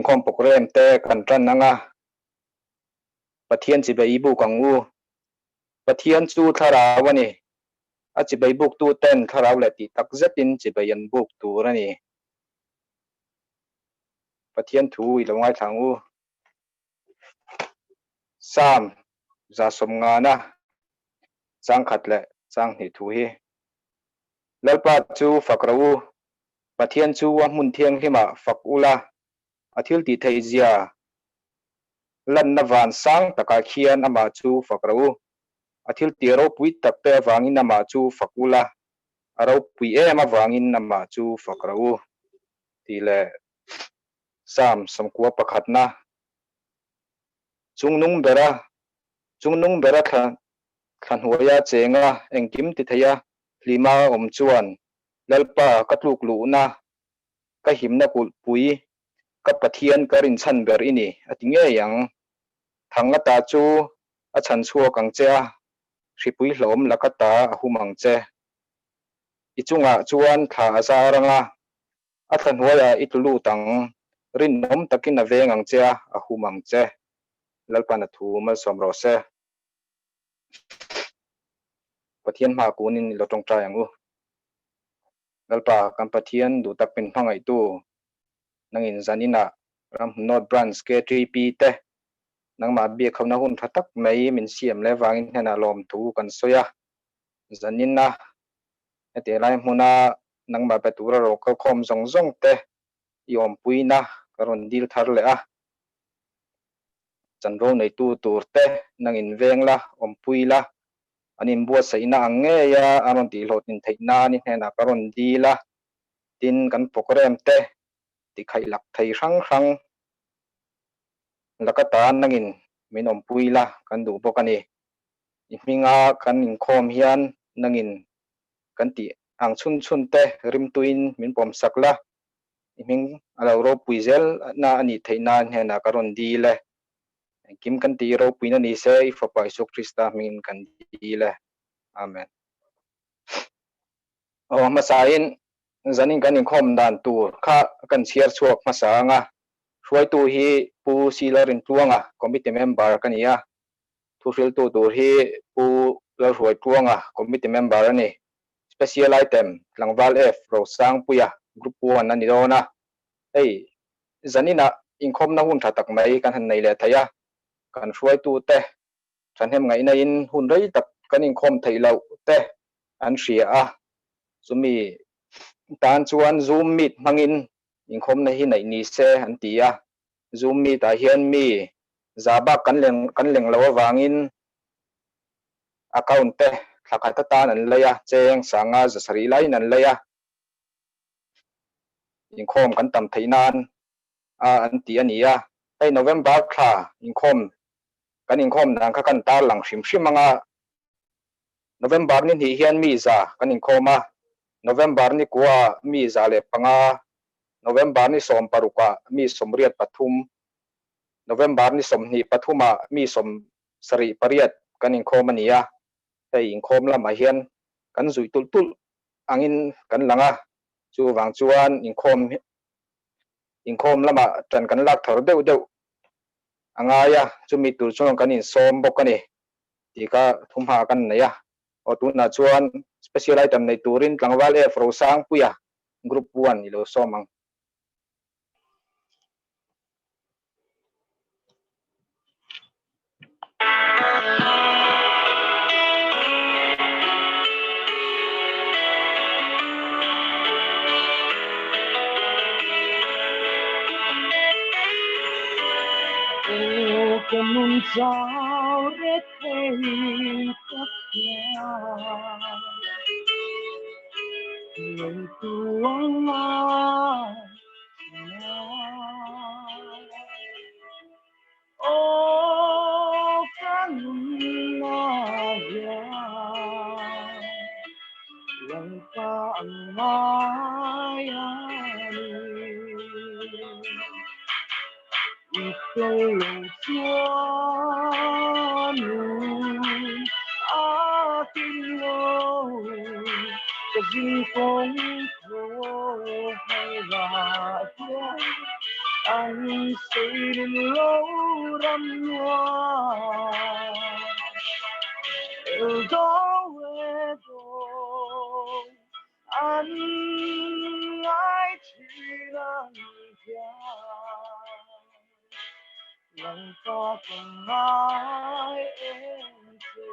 Inkhawm programme te kan tan ang a, Pathian chibai i buk ang u. Pathian chu thlarau a ni. A chibai buktu ten thlarau leh tih tak zetin chibai an buk tur a ni. Pathian thu i lo ngaithla ang u. Psalm 150 changkhat leh changhnih thu hi. Lalpa chu fak ro u, Pathian chu a hmun thianghlimah fak ula, a thil tih theih zia lanna van sang takah khian amah chu fak ro u. A thil tih ropui tak te avangin amah chu fak ula, a ropui em avangin amah chu fak ro u tih leh Psalm 91 pakhatna Chungnung bera Chungnung bera thla thla hnuaia chenga engkim ti theia hlima awm chuan Lalpa ka tluk luhna ka himna kulhpui ka Pathian ka rinchhan ber i ni a ti ngei ang. Thanga ta chu a chhan chhuak ang che a, hripui hlawm laka ta a hum ang che. I chungah chuan thla a zar ang a, a thla hnuaiah i tlu lut ang, rinawm takin a veng ang che a, a hum ang che. Lalpan a thu malsawm rawh se. Pathian hma kunin i lo tawngtai ang u. Lalpa kan Pathian duh tak min hmangaihtu nangin zaninah Ramhmun North Branch KTP te nangmah biak hona hun tha tak mai min siam leh vangin hnenah lawmthu kan sawi a. Zanina heti lai hmuna nangmah pe tura ro kalkhawm zawng zawng te i awmpuina ka rawn dil thar leh a. Chanvo neitu tur te nangin veng la, awmpui la, an inbuatsaihna ang ngei a, an rawn tihhlawhtlin theih nan i hnenah ka rawn dil a, tin kan programme te tikhaih lak thei hrang hrang laka ta nangin min awmpui la kan duh bawk a ni. I hminga kan inkhawm hian nangin kan tih ang chhun chhun te rimtuin min pawmsak la, i hming a lo ropui zel na a nih theih nan hnenah ka rawn dil e. Engkim kan tih ropuina ni se i Fapa Isua Krista hmingin kan dil e. Amen. Aw hmasain zanin kan inkhawm dan tur kha kan chhiar chhuak hmasa ang a, hruaitu hi Pu Sila Rintluanga, Committee Member ka ni a, thuhriltu tur hi Pu Lalhruaitluanga, Committee Member a ni. Special Item, Tlangval F, Rosangpuia, Group 1 a ni dawn a. Hei, zaninah inkhawmna hun tha tak mai kan han nei leh thei a, kan hruaitute thahnem ngaihnain hun rei tak kan inkhawm theih loh te an hria a, chumi tan chuan Zoom Meet hmangin inkhawmna hi neih ni se an ti a, Zoom Meet ah hian mi za bak kan leng kan leng loh avangin account te thla khat atan an lei a, cheng sanga za sarih laiin an lei a. Inkhawm kan tam theih nan a an ti a ni a, hei November thla inkhawm kan inkhawm dan kha kan tarlang hrim hrim ang a, November ni hnih hian mi za kan inkhawm a, November ni kua mi 105, November ni 16 ah mi 83, November ni 23 ah mi 78 kan inkhawm a ni a, hei inkhawm lamah hian kan zuih tulh tulh angin kan lang a, chuvang chuan inkhawm inkhawm lamah ṭan kan lak thar deuh deuh a ngai a, chumi tur chuan kan insawm bawk a ni tih kha thumhma kan nei a. Aw tunah chuan special item nei turin Tlangval F Rosangpuia Group 1 i lo sawm ang. Seinin lo ram nuam El do an ngai thin ang hian Lalpa ka ngai em che.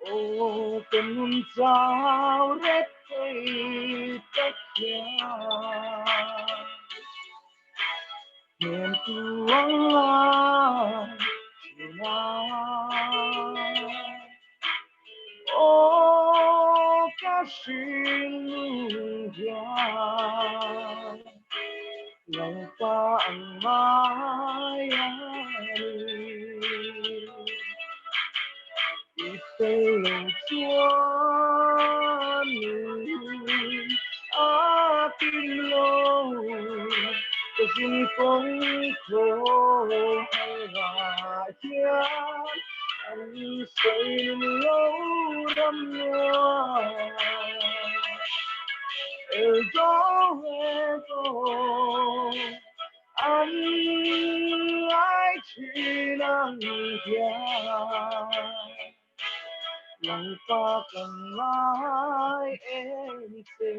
Aw ka nun chau ret thei tak hian Hnem tu ang ngai thin a. Aw ka hringnun hian Lalpa ang ngai a ni. I fel lo chuan nun a kim lo, ka zin kawng khaw harah hian An sawi lo ram nuam El do an ngai thin ang hian Lalpa ka ngai em che.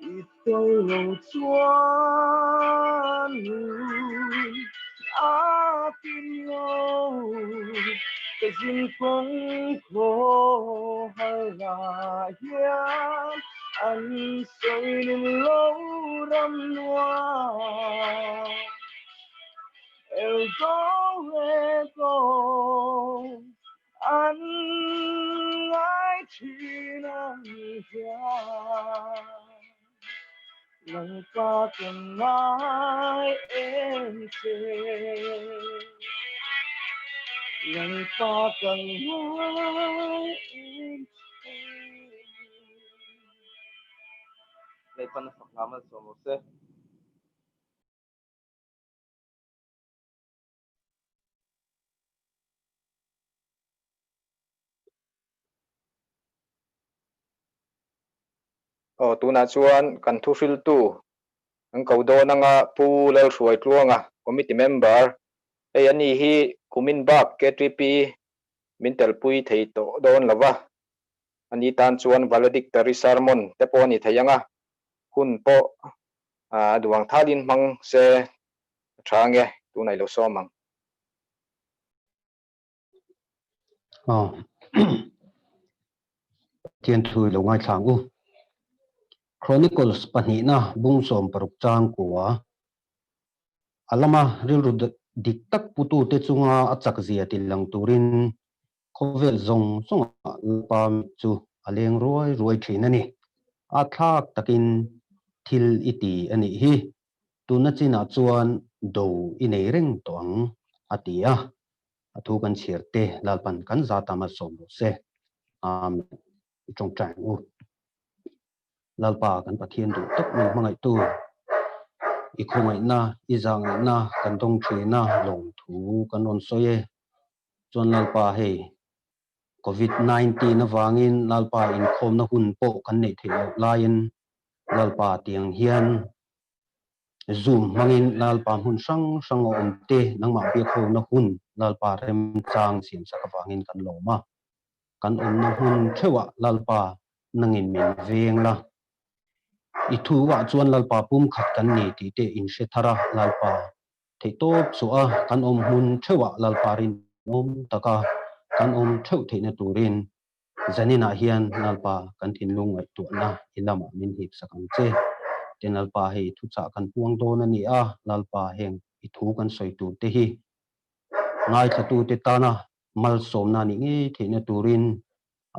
I tel lo chuan nun a kim lo, ka zin kawng khaw harah hian an sawi nun lo ram nuam. El Dorado an ngai thin ang hian Lalpa ka ngai em che Lalpa ka ngai em che. Lalpan a fak hla malsawm rawh se. Aw tunah chuan kan thu hriltu kan ko dawn anga Pu Lalhruaitluanga committee member hei ani hi kumin bak KTP min telpui thei tawh dawn lo va, ani tan chuan valedictory sermon te pawh a ni thei anga hun pawh a duang thalin hmang se A tha nge, tunah i lo sawm ang. Aw. Pathian thu i lo ngaithla ang u. Chronicles pahnihna bung 16 chang kua. A lama rilru dik tak putute chunga a chakzia ti lang turin khawvel zawng zawngah Lalpa mit chu a leng ruai ruai thin a ni. A thlak takin thil i ti a nih hi. Tuna chinah chuan do i nei reng tawh ang, a ti a. A thu kan chhiar te Lalpan kan za tam a sawm rawh se. Amen. I tawngtai ang u. Lalpa kan Pathian duh tak min hmangaihtu, i khawngaihna, i zahngaihna kan dawng thina lawmthu kan rawn sawi e. Chuan Lalpa hei Covid 19 avangin Lalpa inkhawmna hun pawh kan neih theih loh laiin Lalpa tiang hian Zoom hmangin Lalpa hmun hrang hrang a awm te nangmah biak hona hun Lalpa remchang siamsak avangin kan lawm a. Kan awmna hmun theuhah Lalpa nangin min veng la. I thu ah chuan Lalpa pum khat kan ni tih te in hre thar a, Lalpa theihtawp chhuah a kan awm hmun theuh ah Lalpa rinawm taka kan awm theuh theihna turin Zaninah hian Lalpa kan thinlung ngaihtuahna i lamah min hip sak ang che. Tin Lalpa hei thuchah kan puang dawn a ni a, Lalpa heng i thu kan sawi tur te hi ngaithlatute tana malsawmna nih ngei theihna turin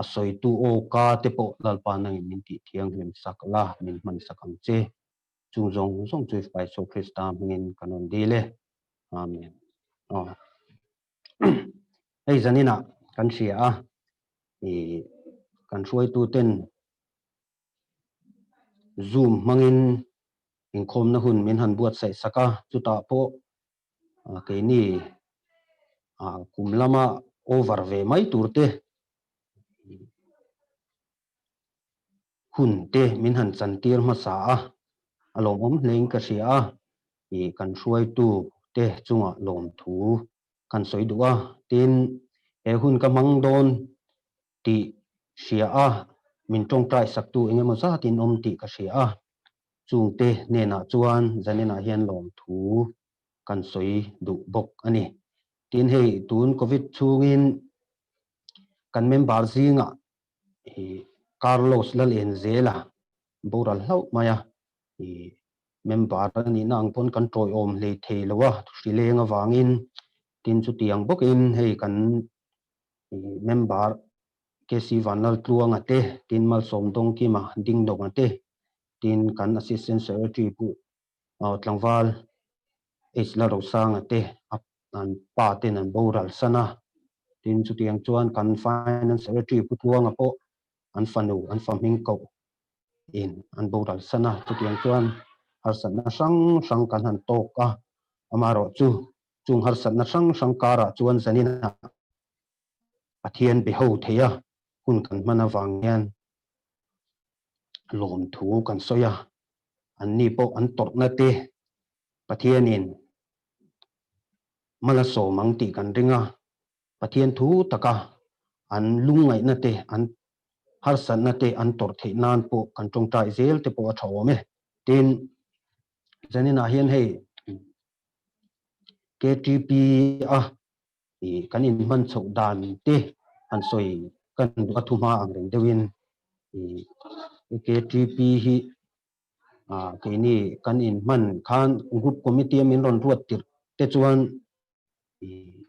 a sawitu aw ka te pawh Lalpa nangin min tih thianghlim sak la, min hman sak ang che. Chung zawng zawng chu Isua Krista hmingin kan rawn dil e. Amen. Aw. Hei zaninah kan hria a, ih kan hruaituten Zoom hmangin inkhawmna hun min han buatsaih sak a, chutah pawh keini kum lama over ve mai tur te hun te min han chantir hmasa a, a lawmawm hlein ka hria a, ih kan hruaitu te chungah lawmthu kan sawi duh a, tin he hun ka hmang dawn tih hria a, min tawngtai saktu eng emaw zatin awm tih ka hria a, chungte hnenah chuan zaninah hian lawmthu kan sawi duh bawk a ni. Tin hei tun Covid chhungin kan member zingah ih Carlos Lalenzela boral hlauh mai a, ih member a nihna ang pawn kan tawiawm hlei thei lo a, hrileng avangin tin chutiang bawkin hei kan ih member KC Vanlaltluanga te, tin Malsawm Dawngkima Dingdawnga te, tin kan Assistant Secretary Pu Tlangval H Lalrosanga te an pa ten an boral san a, tin chutiang chuan kan Finance Secretary Pu Tluanga pawh an fanu an fa hming koh in an boral san a, chutiang chuan harsatna hrang hrang kan han tawk a, amaherawh chu chung harsatna hrang hrang karah chuan zaninah Pathian be ho thei a, hun kan hman avang hian lawmthu kan sawi a, anni pawh an tawrhna te Pathianin mal a sawm ang tih kan ring a, Pathian thu taka an lungngaihna te, an harsatna te an tawrh theih nan pawh kan tawngtai zel te pawh a tha awm e. Tin, zaninah hian hei KTP a kan inhman chhoh dan te han sawi kan duh a thuhma ang reng deuhin KTP hi keini kan inhman khan group committee a min rawn ruat tirh te chuan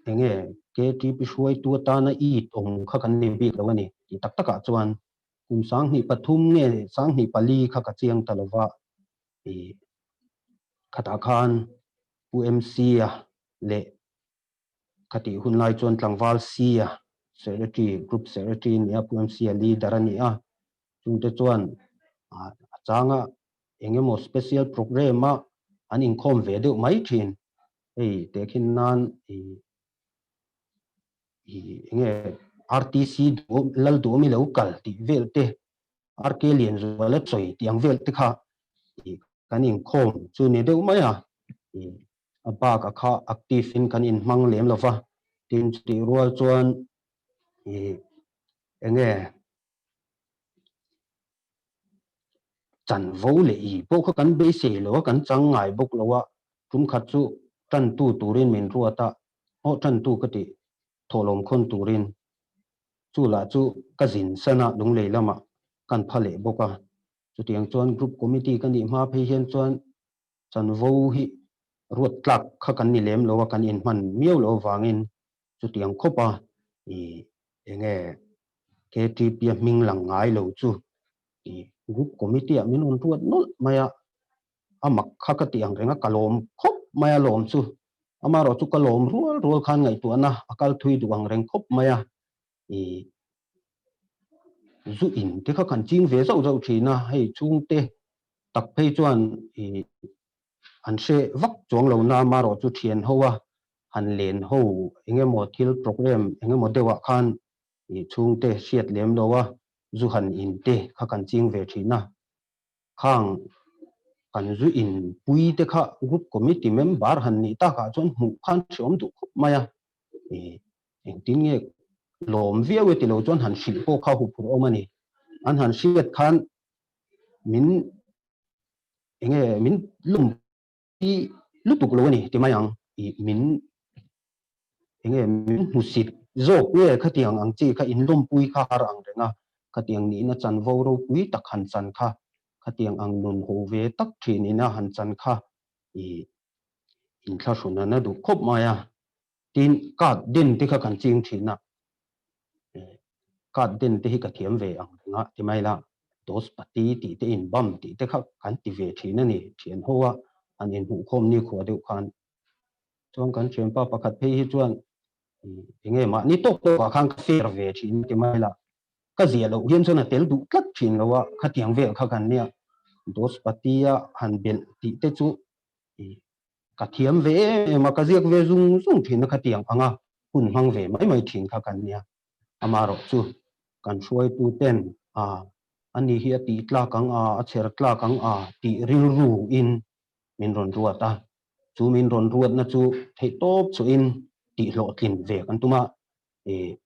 enge KTP hruaitu atana it awm kha kan ni bik lo a ni tih tak takah chuan kum 2003 nge 2004 kha ka chiang ta lova khatah khan Pu MC a leh Khatih hun lai chuan tlangval C-a secretary, group secretary a ni a, Pu MC-a leader a ni a. Chungte chuan a changa eng emaw special program a an inkhawm ve deuh mai thin. Hei tehkhin nan ih ih eng nge RTC lal duhawm i lo kal tih vel te, RK Lianzuala chawi tih ang vel te kha ih kan inkhawm chu ni deuh mai a. Ih A bak a kha active in kan inhmang lem lo va, tin chutih rual chuan ih enge chanvo leh ih pawh kha kan beisei lo a, kan chang ngai bawk lo a, tum khat chu tantu turin min ruat a, aw tantu ka tih thawhlawm khawn turin chu lah chu ka zin san a, lunglei lamah kan pha leh bawk a, chutiang chuan group committee ka nih hma phei hian chuan Chanvo hi ruat tlak kha kan ni lem lo a, kan inhman miau loh avangin chutiang khawp a ih enge KTP a hming lang ngai lo chu ih group committee ah min rawn ruat nawlh mai a, a mak kha ka tih ang reng a, ka lawm khawp mai a lawm chu. Amaherawh chu ka lawm rual rual khan ngaihtuahna a kal thui duh ang reng khawp mai a, ih zu in te kha kan ching ve zauh zauh thin a, hei chhungte tak phei chuan ih an hre vak chuang lo na amaherawh chu thian ho a han len ho eng emaw thil program eng emaw deuh ah khan ih chhungte hriat lem lo a zu han in te kha kan ching ve thin a, khang kan zu in pui te kha group committee member han nih takah chuan hmuh khan hreawm duh khawp mai a ih engtin nge lawm viau e tilo chuan han hrilh pawh kha huphurh awm a ni an han hriat khan min. enge min lum hi lutuk lo a ni ti mai ang i min enge min hmusit zawk nge khatiang ang chi kha in lawmpui kha har ang reng a, khatiang nihna chanvo ropui tak han chan kha, khatiang ang nun ho ve tak thin ina han chan kha i inthlahrun a na duh khawp mai a, tin card den te kha kan ching thin a, card den te hi ka thiam ve ang reng a ti mai la, dos pati tih te in bam tih te kha kan ti ve thin a ni, thian ho a han inhmuhkhawm nikhua deuh khan. Chuan kan thianpa pakhat phei hi chuan enge mahni tawk tawkah khan ka fair ve thin ti mai la, ka ziah loh hian chuan a tel duh tlat thin lo a, khatiang vel kha kan nia. Dos patia han belh tih te chu ka thiam ve em em a, ka ziak ve zung zung thin a khatiang anga hun hmang ve mai mai thin kha kan nia. Amaherawh chu kan hruaitu ten a ani hi a tih tlak ang a, a chher tlak ang a tih rilru in min rawn ruat a, chu min rawn ruatna chu theih tawp chuhin tih hlawhtlin ve kan tum a, ih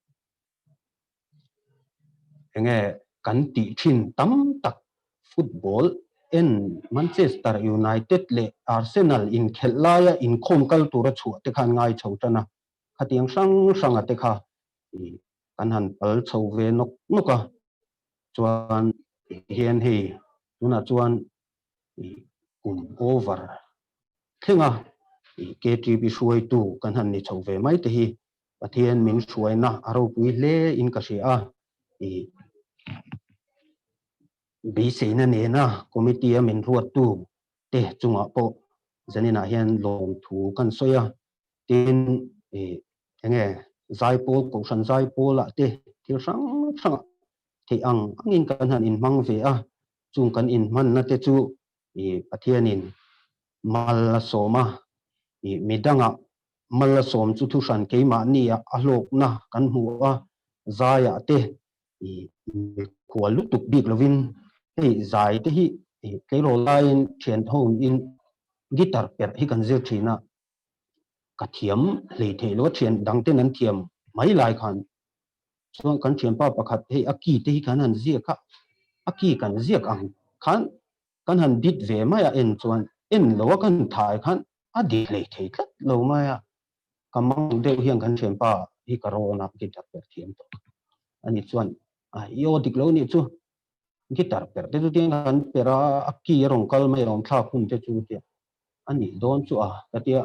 enge kan tih thin tam tak football en Manchester United leh Arsenal inkhelh laia inkhawm kal tura chhuah te khan ngai chho tan a, khatiang hrang hranga te kha ih kan han pal chho ve nawk nawk a, chuan hian hei tunah chuan kum over thlenga KTP hruaitu kan han ni chho ve mai te hi Pathian min hruaina a ropui hle in ka hria a, beiseina nena committee a min ruattu te chungah pawh zaninah hian lawmthu kan sawi a, tin enge zaipawl kohhran zaipawlah te thil hrang hrangah theih ang angin kan han inhmang ve a, Chung kan inhmanna te chu i Pathianin mal a sawm a, i midangah mal a sawm chu thuhran keimahnia a hlawkna kan hmu a, zaiah te i mikhual lutuk bik lovin hei zai te hi i tleirawl laiin thian hoin guitar perh hi kan zir thin a, ka thiam hlei theih lo a thian dangten an thiam mai lai khan Chuan kan thianpa pakhat hei a key te hi kan han ziak a, a key kan ziak ang khan kan han bit ve mai a en chuan en lo a kan thai khan a dik hlei thei tlat lo mai a, ka mang deuh hian kan thianpa hi ka rawn a guitar perh thiam tawh a ni chuan a i aw dik lo nih chu guitar perh te chu tiang kan perh a, a key a rawn kal mai a awm thlak hun te chu tia a nih dawn chu a ka tia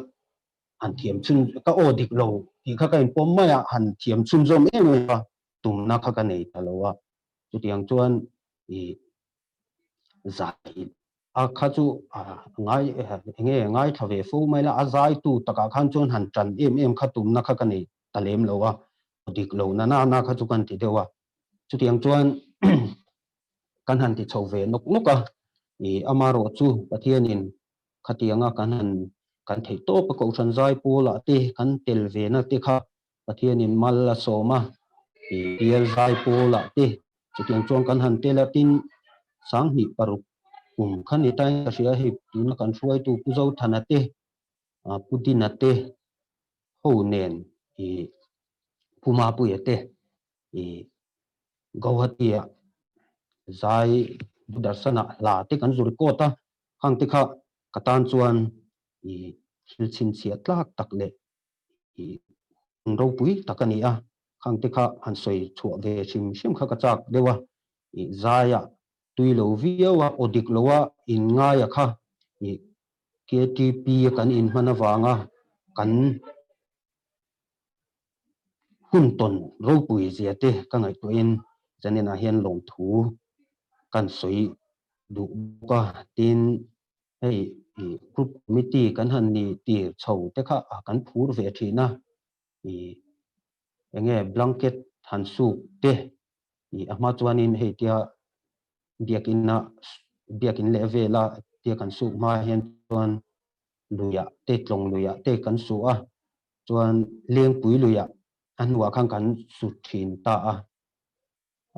han thiam chhun ka aw dik lo tih kha ka inpawm mai a, han thiam chhunzawm em em a tumna kha ka nei ta lo a, chutiang chuan ih zai a kha chu a ngai enge ngaithla ve fo mai la, a zaitu takah khan chuan han tan em em kha tumna kha ka nei ta lem lo a, aw dik lo na na na kha chu kan ti deuh a, chutiang chuan kan han ti chho ve nawk nawk a, ih amaherawh chu Pathianin Khatianga kan han kan theih tawp a, Kohhran Zaipawlah te kan tel ve na te kha Pathianin mal a sawm a, Bial Zaipawlah te chutiang chuan kan han tel a, tin 2006 kum kha ni tain ka hria hei tuna kan hruaitu Pu Zothana te, Pu Dina te ho nen ih Pu Mapuia te ih Guwahati-ah zai Doordarshan-ah hla te kan zu record a, Khang te kha ka tan chuan i thil chhinchhiah tlak tak leh i hun ropui tak a ni a, khang te kha han sawi chhuah ve hrim hrim kha ka chak deuh a, i zaiah tui lo viau a, aw dik loa inngaia kha i KTP a kan inhman avanga kan hun tawn ropui zia te ka ngaihtuahin zaninah hian lawmthu kan sawi duh bawk a, tin hei ih group committee kan han ni tir chho te kha kan phur ve thin a, ih enge blanket han suk te ih a hma chuanin hei tia biakina biakin leh vela tia kan suk hma hian chuan luiah te tlawng luiah te kan su a, chuan lengpui luiah a hnuah khan kan su thin ta a.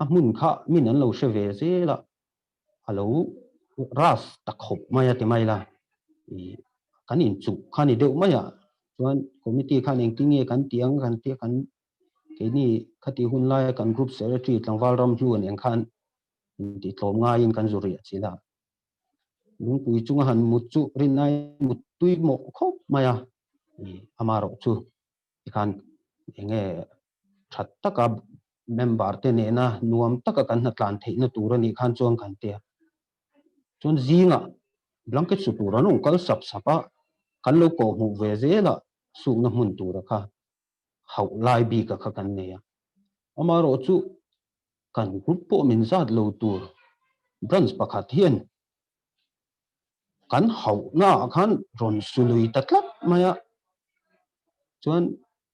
A hmun kha min an lo hre ve zel a, a lo ras ta khawp mai a ti mai la, ih kan inchuh kha ni deuh mai a, chuan committee khan engtin nge kan tih ang kan tia kan keini khati hun laia kan group secretary tlangval ram hnu an eng khan intihtlawm ngaiin kan zu riah chilh a. Lungpui chunga han mut chu rinai mut tui mawh khawp mai a, amaherawh chu tikhan enge that taka member te nena nuam taka kan hnatlan theihna tur a nih khan chuan kan tia. Chuan zingah blanket su tur an rawn kal sap sap a, kan lo kawh hmuh ve zel a sukna hmun tura kha hauh lai bika kha kan nei a. Amaherawh chu kan group pawh min zat lo tur branch pakhat hian kan hauhna ah khan rawn su lui ta tlat mai a. Chuan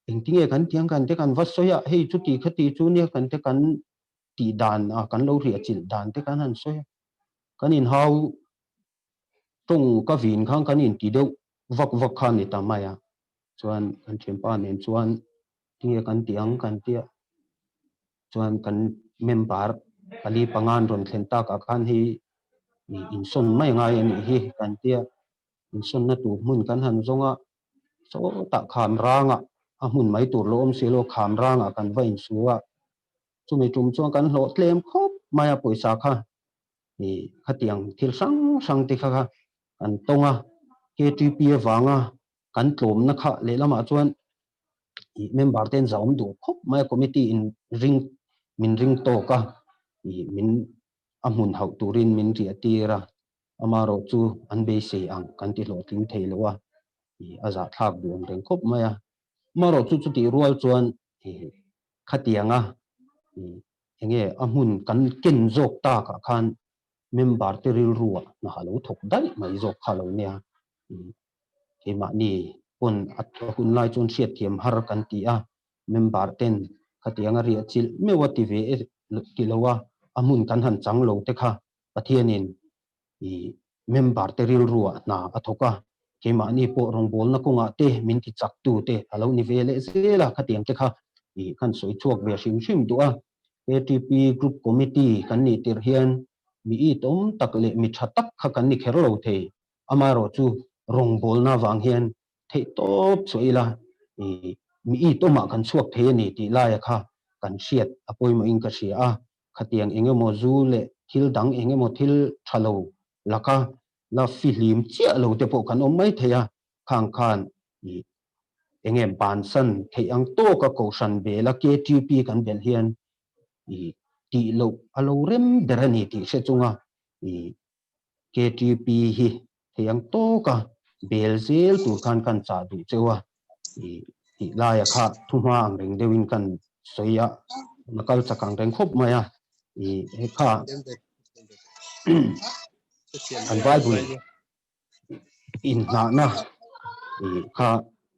engtinge kan tiang kan te kan va sawi a, hei chuti khati chu nia kan te kan tih dan a kan lo riah chilh dan te kan han sawi a. Kan inhau tawng ka vin khan kan inti deuh vak vak kha a ni ta mai a. Chuan kan thianpa nen chuan tinge kan tih ang kan tia chuan kan member pali panga an rawn thlen tak ah khan hei insawn mai ngai a nih hi kan tia insawnna tur hmun kan han zawng a sawtah kham rangah a hmun mai tur lo awm si lo kham rangah kan va insu a chumi tum chuan kan hlawh tlem khawp mai a pawisa kha ih khatiang thil hrang hrang te kha kan tawng a K_T_P avanga kan tlawmna kha lehlamah chuan ih member te an zahawm duh khawp mai a committee in ring min ring tawk a ih min a hmun hauh turin min riah tir a amaherawh chu an beisei ang kan ti hlawhtling thei lo a ih a zahthlak duh ang reng khawp mai a amaherawh chu chutih rual chuan ih khatianga ih enge a hmun kan ken zawk takah khan member te rilru ah hna a lo thawk daih mai zawk kha lo nia ih Keimahni pawn a hun lai chuan hriatthiam har kan ti a, member ten khatiang a riah chilh meuh a ti ve e ti lo a, a hmun kan han chang lo te kha Pathianin i member te rilruah hna a thawk a, keimahni pawh rawngbawlna kawngah te min ti chak tu te a lo ni ve leh zel a, khatiang te kha i kan sawi chhuak ve hrim hrim duh a. KTP Group Committee kan nih tirh hian mi itawm tak leh mi tha tak kha kan ni kher lo thei. Amaherawh chu rawngbawlna avang hian theih tawp chhuah ila ih mi it awmah kan chhuak thei a ni tih laia kha kan hriat a pawimawhin ka hria a. Khatiang eng emaw zu leh thil dang eng emaw thil tha lo laka la fihlim chiah lo te pawh kan awm mai thei a, khang khan ih eng nge bansan theih ang tawka kohhran bela KTP kan belh hian ih tih loh a lo rem ber a ni tih hre chunga ih KTP hi thei ang tawk a, bel zel tur khan kan chah duh cheu a, ih tih laia kha thuhma ang reng deuhin kan sawi a, na kal chak ang reng khawp mai a, ih he kha an Bible inhnahna ih kha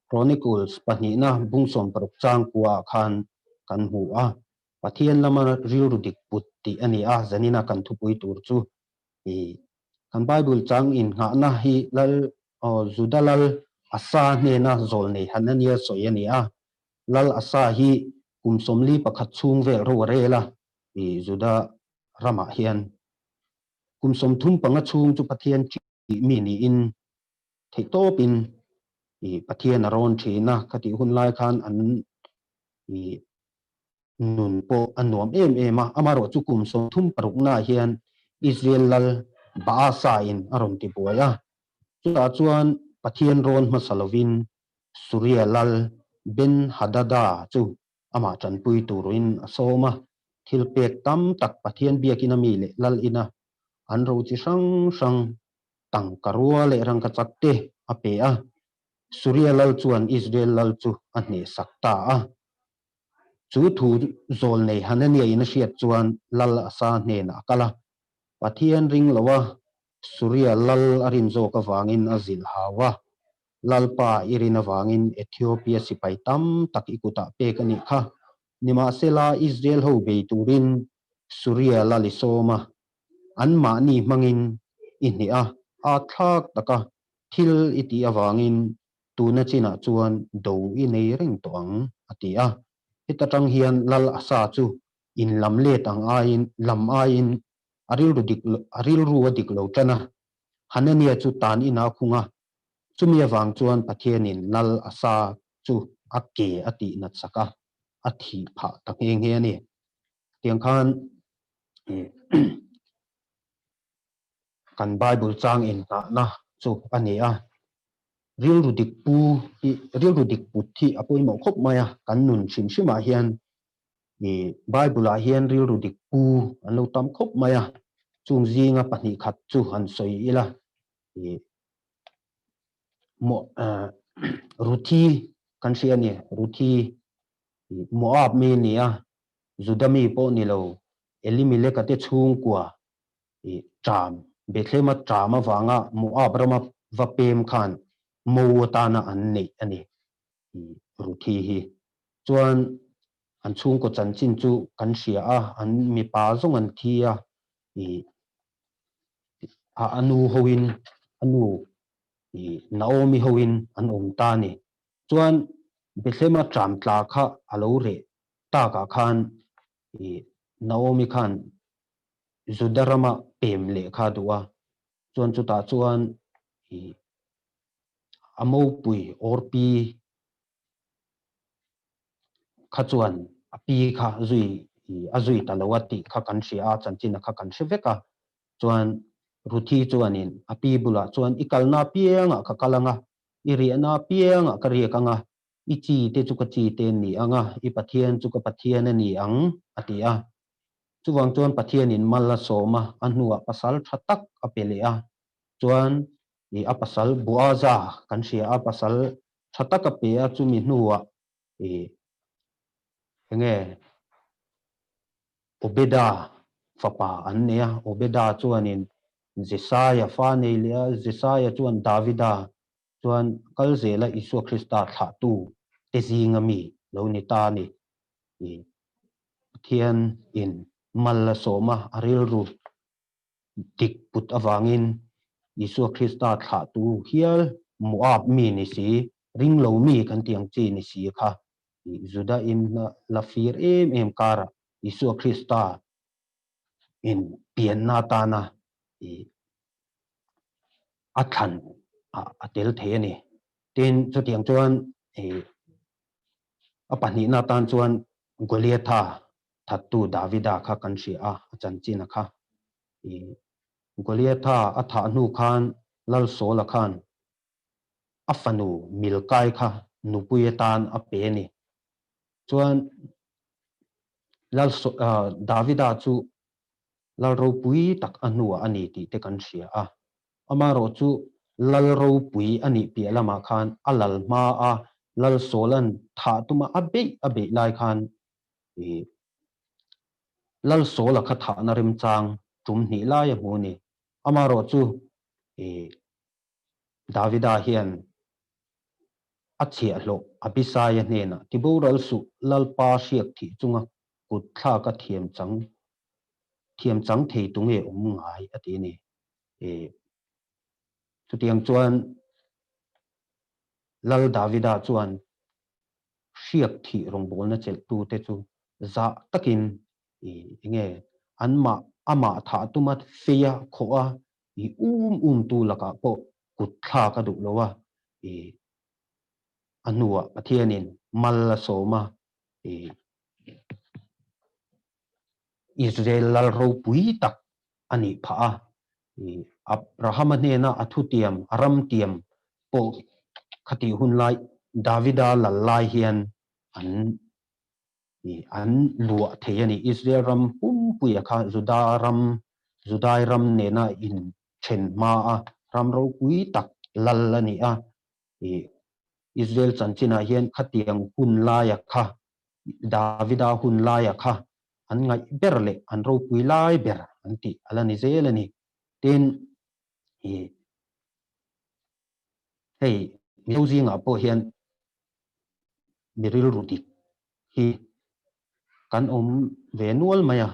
Chronicles pahnihna bungsawmparuk changkua ah khan kan hmu a. Pathian lama rilru dik put tih a ni a, zanina kan thupui tur chu i kan Bible chang innghahna hi Lal aw Juda Lal Asa hnena zawl nei Hanania sawi a ni a. Lal Asa hi kum 41 chhung vel ro a rel a, i Juda ramah hian kum 35 chhung chu Pathian tih mi niin theihtawpin i Pathian a rawn thin a, khatih hun lai khan an i nun pawh a nuam em em a, amaherawh chu kum 36 naah hian Israel lal Baasa in a rawn ti buai a, chutah chuan Pathian rawn hmasa lovin Suria lal Ben-Hadada chu amah tanpui turin a sawm a, thil pek tam tak Pathian biakina mi leh lal ina an ro chi hrang hrang tangka rua leh rangkachak te a pe a, Suria lal chuan Israel lal chu a hnehsak ta a. Chu thu zawl nei Hanania in a hriat chuan lal Asa hnenah a kal a. Pathian ring lo a, Suria lal a rin zawk avangin a zilh hau a. Lalpa i rin avangin Ethiopia sipai tam tak i kutah pek a nih kha. Nimahsela Israel ho bei turin Suria lal i sawm a, anmahni hmangin i hneh a, a thlak taka thil i tih avangin tuna chinah chuan do i nei reng tawh ang, a ti a. Heta tang hian Lal Asa chu in lam let ang aiin lam aiin a rilru dik a rilru a dik lo tan a. Hanania chu tan ina khung a, chumi avang chuan Pathianin Lal Asa chu a ke a tih nat sak a, a thih phah ta nghe nghe a ni. Tiang khan. Kan Bible chang inngahna chu a ni a. Rilru dik pu hi, rilru dik put hi a pawimawh khawp mai a, kan nun hrim hrimah hian i Bible-ah hian rilru dik pu an lo tam khawp mai a, chung zinga pahnih khat chu han sawi ila i Mo Ruthi kan hria a ni, Ruthi i Moab mi a ni a, Juda mi pawh ni lo, Elimeleka te chhungkua i ṭam, Bethlehema ṭam avanga Moab rama va pem khan Mo atana an neih a ni i Ruthi hi. Chuan an chhungkaw chanchin chu kan hria a, an mipa zawng an thi a, i a nu hoin a nu i Naomi hoin an awm ta a ni. Chuan Bethlehema ṭam tla kha a lo reh takah khan i Naomi khan Juda rama pem leh kha a duh a, chuan chutah chuan i a mopui Orpi kha chuan a pi kha zui i a zui ta lo a tih kha kan hria a, chanchin a kha kan hre vek a. Chuan Ruthi chuanin a pi bulah chuan i kalna apiangah ka kal anga, i riahna apiangah ka riak anga, i chi te chu ka chi te an ni anga, i Pathian chu ka Pathian a ni ang, a ti a. Chuvang chuan Pathianin mal a sawm a, a hnuah pasal tha tak a pe leh a. Chuan i a pasal Boaza kan hria a, pasal tha tak a pe a, chumi hnuah i enge Obeda fapa an nei a, Obeda chuanin Jesaia fa nei leh a, Jesaia chuan Davida chuan kal zela Isua Krista thlahtu te zinga mi lo ni ta a ni. I Pathian in mal a sawm a, a rilru dik put avangin Isua Krista thlahtu hial Moab mi ni si, ring lo mi kan tih ang chi ni si kha i Juda in la fir em em karah Isua Krista in pianna atana i a thlan a tel thei a ni. Tin, chutiang chuan i A pahnihna atan chuan Goliatha thattu Davida kha kan hria a, a chanchin a kha. I Goliatha a thah hnu khan Lal Saula khan a fanu Milkai kha nupui atan a pe a ni. Chuan Lal Davida chu Lal ropui tak a hnuah a ni tih te kan hria a. Amaherawh chu Lal ropui a nih piah lamah khan a lal hma a, Lal Sawla'n thah tuma a beih a beih lai khan ih Lal Sawla kha thahna remchang tum hnih lai a hmu a ni. Amaherawh chu ih Davida hian a chhiahhlawh Abisaia hnenah tiboral suh Lalpa hriak thih chunga kut thlak a thiam chang thiam chang thei tu nge awm ngai a ti a ni. Chutiang chuan Lal Davida chuan hriak thih rawngbawlna chelhtute chu zah takin enge anmah amah thah tuma feia khawh a i um um tu lakah pawh kut thlak a duh lo a, a hnuah Pathianin mal a sawm a. Israel lal ropui tak a nih phah a, Abrahama hnena a thutiam, a ramtiam pawh khatih hun lai Davida lal lai hian an an luah thei a ni. Israel ram pumpuia kha Juda ram, Judai ram nena inthen hma a ram ropui tak lal a ni a. Israel chanchinah hian khatiang hun laia kha Davida hun laia kha an ngaih ber leh an ropui lai ber an tih a la ni zel a ni. Tin, i hei Mizo zingah pawh hian mi rilru dik hi kan awm ve nual mai a,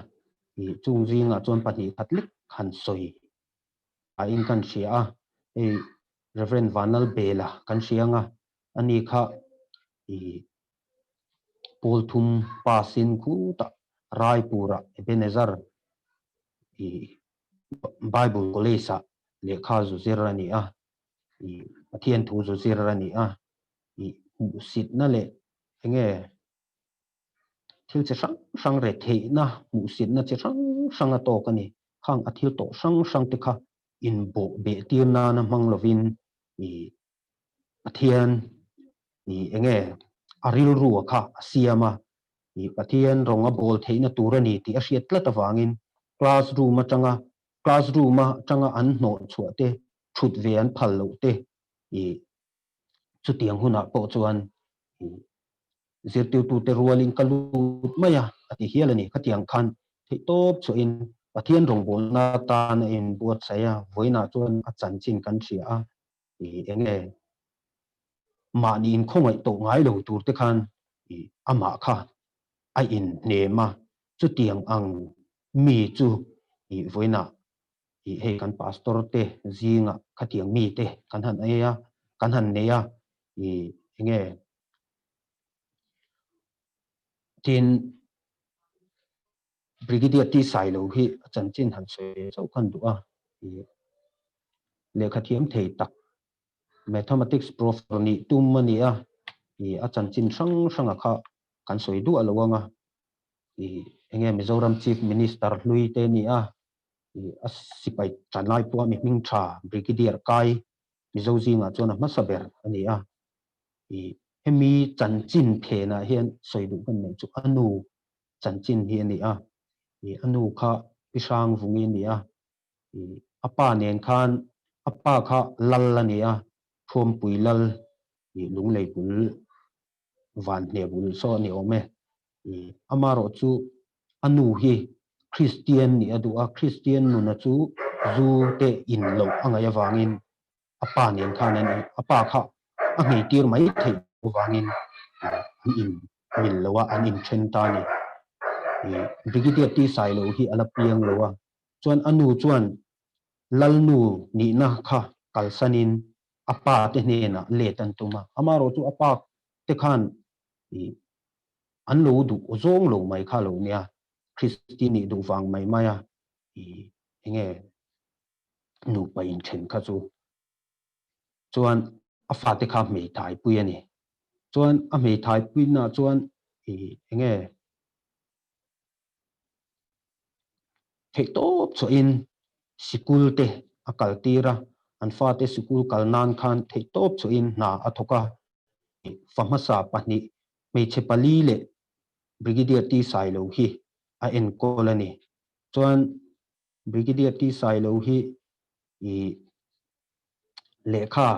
i chung zingah chuan pahnih khat lek han sawi ahin kan hria a, hei Reverend Vanlalbela kan hria ang a, ani kha i Pawl thum pass in khutah Raipurah Ebenezer i Bible College-ah lehkha zu zir a ni a, i Pathian thu zu zir a ni a, i hmuhsitna leh enge thil chi hrang hrang retheihna hmuhsitna chi hrang hrang a tawk a ni. Khang a thil tawh hrang hrang te kha. inbawh beh tir nana hmang lovin i Pathian i enge a rilru a kha a siam a, i Pathian rawng a bawl theihna tur a ni tih a hriat tlat avangin class room atanga class room atanga an hnawh chhuah te, thut ve an phal loh te i chutiang hunah pawh chuan i zirtirtute rualin ka lut mai a, a ti hial a ni. Khatiang khan theihtawp chhuahin Pathian rawngbawlna atan a inbuatsaih a, vawiinah chuan a chanchin kan hria a, i eng nge mahni inkhawngaih tawh ngai lo tur te khan i amah kha a inhnem a, chutiang ang mi chu i vawiinah i hei kan pastor te zingah khatiang mi te kan han ei a, kan han nei a, i eng nge Tin, Brigadier T. Sailo hi a chanchin han sawi ve chauh khan duh a, i lehkha thiam thei tak Mathematics Professor nih tum a ni a, i a chanchin hrang hranga kha kan sawi duah lo ang a, i enge Mizoram Chief Minister hlui te a ni a, i a sipai tanlai pawha mi hming tha Brigadier Kai Mizo zingah chuan a hmasa ber a ni a. I hemi chanchin phenah hian sawi duh kan neih chu a nu chanchin hi a ni a, i a nu kha Pi Hrangvungi a ni a, i a pa nen khan a pa kha Lal a ni a, Thuampui Lal i Lunglei bul Vanhne bul saw a ni awm e. I amarawh chu a nu hi Kristian nih a duh a, Kristian nuna chu zu te in loh a ngaih avangin a pa nen khan an in, a pa kha a nghei tir mai theih avangin an in mil lo a, an inthen ta a ni. I Brigadier T Sailo hi a la piang lo a, chuan a nu chuan Lalnu nihna kha kalsanin a pa te hnenah let an tum a, amaherawh chu a pa te khan i an lo duh zawng lo mai kha lo nia, Kristian nih duh vang mai mai a i enge nupa inthen kha chu chuan a fate kha hmeithai pui a ni. Chuan a hmeithai puinaah chuan i enge theih tawp chhuahin sikul te a kal tir a, an fate sikul kal nan khan theih tawp chhuahin hna a thawk a. Fa hmasa pahnih hmeichhe pali leh Brigadier T Sailo hi a enkawl a ni. Chuan Brigadier T Sailo hi i lehkha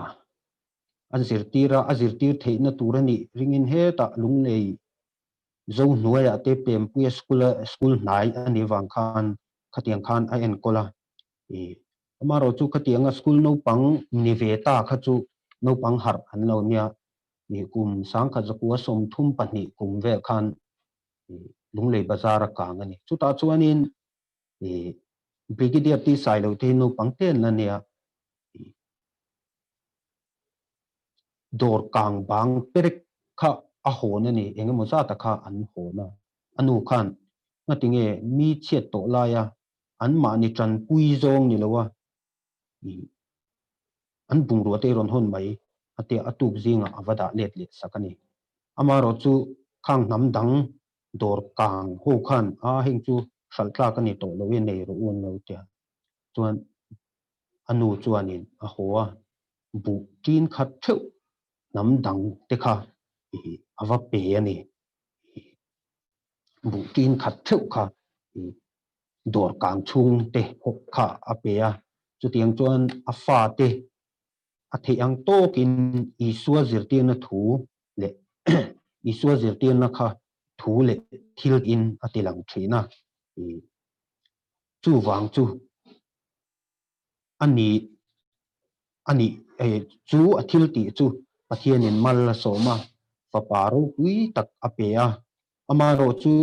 an zirtir a, a zirtir theihna tur a nih ringin hetah Lunglei Zo hnuaiah te Pempuia school a school hnai a nih vang khan khatiang khan a enkawl a. I amaherawh chu khatianga school naupang ni ve ta kha chu naupang harh an lo nia. I kum sangkhat zakua 32 kum vel khan i Lunglei Bazar a kang a ni. Chutah chuanin i Brigadier T Sailo te hi naupang te an la nia. I dawr kang bang perek kha a hawn a ni, eng emaw zata kha an hawn a. A nu khan ngatinge mi chhiat tawh laia anmahni tanpui zawng ni loa i an bungrua te rawn hawn mai a tia a tuk zingah a va dah let leh sak a ni. Amaherawh chu khang hnam dang dawr kang ho khan a heng chu hralh tlak a ni tawh lo e nei rawh u an lo tia chuan a nu chuanin a haw a, buh ṭin khat ṭheuh hnam dang te kha i a va pe a ni. Buh ṭin khat ṭheuh kha i dawr kang chhung te hawk kha a pe a, chutiang chuan a fa te a theih ang tawkin Isua zirtirna thu leh Isua zirtirna kha thu leh thil in a ti lang ṭhin a, i chuvang chu a ni a nih chu a thil tih chu Pathianin mal a sawm a, fapa ropui tak a pe a, amaherawh chu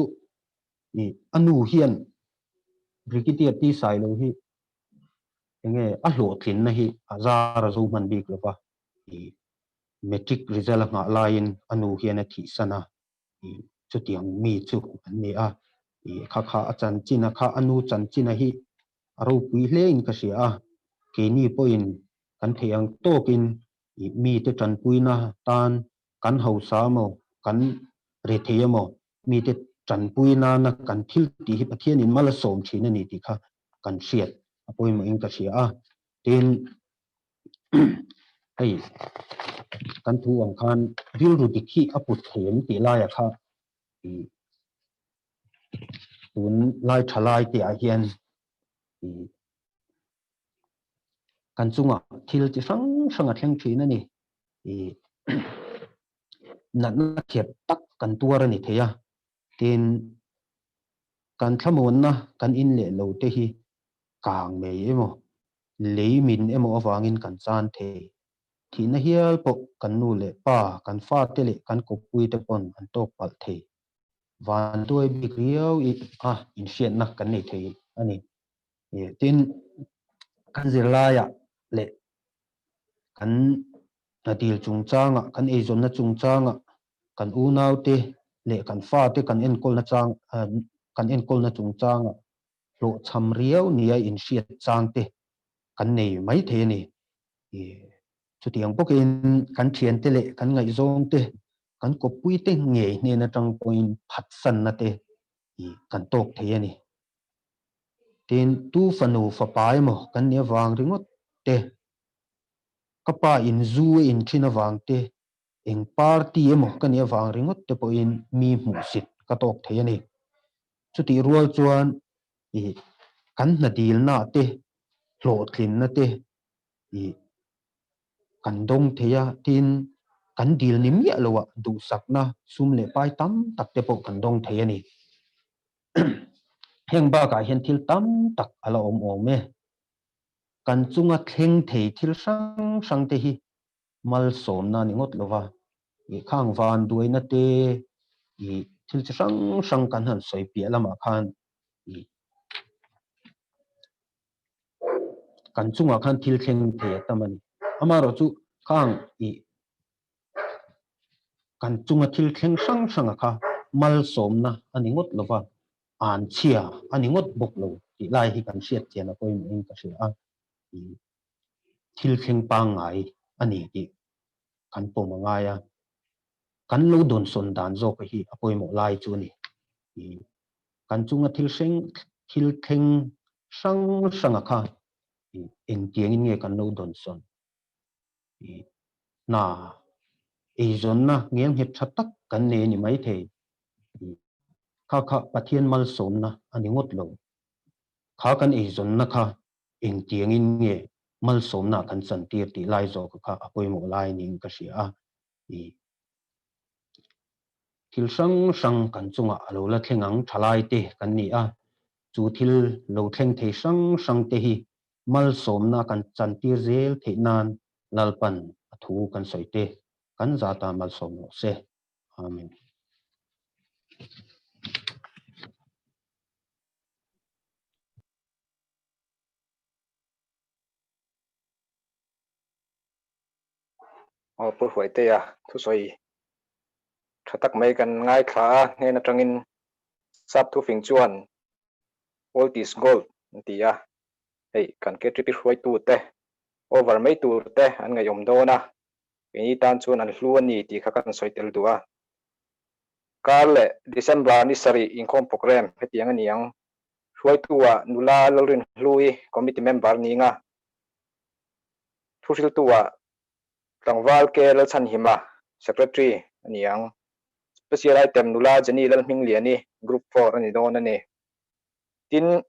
a nu hian Brigadier T Sailo hi enge a hlawhtlinna hi a zar a zo hman bik lova, matric result a nghah laiin a nu hian a thihsan a, chutiang mi chu an ni a, kha kha a chanchin a kha a nu chanchin a hi a ropui hle in ka hria a, keini pawhin kan theih ang tawkin mite tanpuina tan kan hausa emaw, kan rethei emaw, mite tanpui nana kan thil tih hi Pathianin mal a sawm thin a ni tih kha kan hriat a pawimawhin ka hria a. Tin, hei kan thu ang khan rilru dik hi a put thei em tih laiah kha ih tun lai tha lai te ah hian ih kan chungah thil chi hrang hrang a thleng thin a ni. Ih natna khep tak kan tuar a ni thei a, tin kan thlamuanna kan in leh lo te hi kang mai emaw, lei min emaw avangin kan chan thei. Thihna hial pawh kan nu leh pa, kan fate leh kan kawppuite pawn an tawk palh thei. Vanduai bik riau i a inhriatna kan nei thei a ni. Tin, kan zirlaiah leh kan hnatil chungchangah, kan eizawnna chungchangah, kan unaute leh kan fate kan enkawlna chang kan enkawlna chungchangah hlawhchham riau nia inhriat chang te kan nei mai thei a ni. Chutiang bawkin kan thiante leh kan ngaihzawng te, kan kawppui te ngei hnen atang pawhin phatsanna te kan tawk thei a ni. Tin, tu fanu fapa emaw kan nih avang ringawt te, ka pa in zu a in thin avang te, eng party emaw ka nih avang ringawt te pawhin mi hmuhsit ka tawk thei a ni. Chutih rual chuan ih kan hna dilna te, hlawhtlinna te ih kan dawng thei a, tin kan dil ni miah loah duhsakna sum leh pai tam tak te pawh kan dawng thei a ni. Heng bakah hian thil tam tak a la awm awm e. Kan chunga thleng thei thil hrang hrang te hi malsawmna a ni ngawt lova, ih khang van duaina te, ih thil chi hrang hrang kan han sawi piah lamah khan ih kan chungah khan thil thleng thei a tam a ni. Amaherawhchu khang ih kan chunga thil thleng hrang hranga kha malsawmna a ni ngawt lova, an chhia a ni ngawt bawk lo tih lai hi kan hriat chian a pawimawhin ka hria a. Ih thil thleng pangngai a ni tih kan pawm a ngai a, kan lo dawnsawn dan zawk hi a pawimawh lai chu a ni. Ih kan chunga thil hreng thil thleng hrang hranga kha ih engtiangin nge kan lo dawnsawn? Ih hna eizawnna ngelnghet tha tak kan nei a ni maithei. Ih kha kha Pathian malsawmna a ni ngawt lo. Kha kan eizawnna kha Engtiangin nge malsawmna kan chantir tih lai zawk kha a pawimawh lai niin ka hria a. Ih thil hrang hrang kan chungah a lo la thleng ang thalai te kan ni a, chu thil lo thleng thei hrang hrang te hi malsawmna kan chantir zel theih nan Lalpan a thu kan sawi te kan zata malsawm rawh se. Amen. Aw Pu Hruaitea thusawi tha tak mai kan ngaithla a, hnen atangin sap thufing chuan Old is gold an ti a, hei kan KTP hruaitute over mai tur te an ngaihawm dawn a, keini tan chuan an hlu a ni tih kha kan sawi tel duh a. Kar leh December ni sarih inkhawm programme hetiang a ni ang. Hruaitu-ah nula Lalrinhlui committee member ni nga, thuhriltu-ah tlangval K Lalchhanhima secretary a ni ang. Special item nula Jenny Lalhmingliani group 4 a ni dawn a ni. Tin,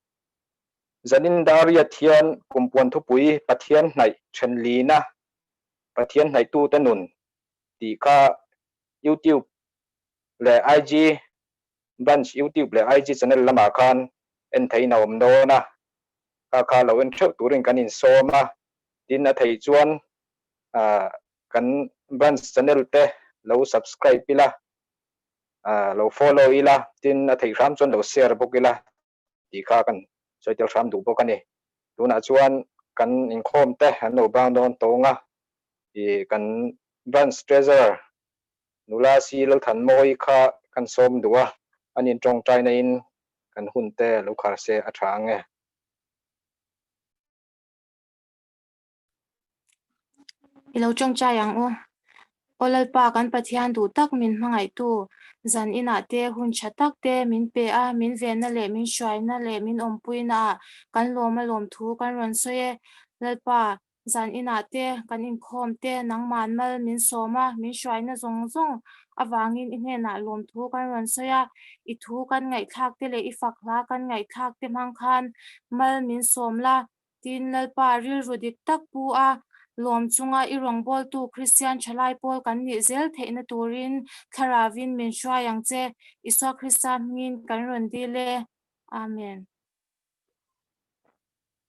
zanin Dariat hian kumpuan thupui Pathian hnaih thenlina, Pathian hnaihtute nun tih kha YouTube leh IG Branch YouTube leh IG channel lamah khan en theihin a awm dawn a, kha kha lo en theuh turin kan insawm a, tin a thei chuan kan Branch channel te lo subscribe ila, lo follow ila, tin a thei hram chuan lo share bawk ila tih kha kan sawi tel hram duh bawk a ni. Tunah chuan kan inkhawm te an lo bang dawn tawng a, kan Branch Treasurer Nula si Lalthanmawi kha kan sawm duh a, an intawngtai na in kan hun te lo khar se a tha ang e. I lo tawngtai ang u. Aw Lalpa kan Pathian duh tak min hmangaihtu, zan inah te hun tha tak te min pe a, min venna leh min hruaina leh min awmpuina ah kan lawm a lawm thu kan rawn sawi e. Lalpa, zan inah te kan inkhawm te nangman mal min sawm a, min hruaina zawng zawng avangin i hnenah lawm thu kan rawn sawi a, i thu kan ngaihthlak te leh i fak hla kan ngaihthlak te hmang khan mal min sawm la, Tin, Lalpa rilru dik tak pu a, lawm chunga i rawngbawltu Kristian thalai pawl kan nih zel theihna turin Thlaravin min hruai ang che. Isua Krista hmingin kan rawn dil e. Amen.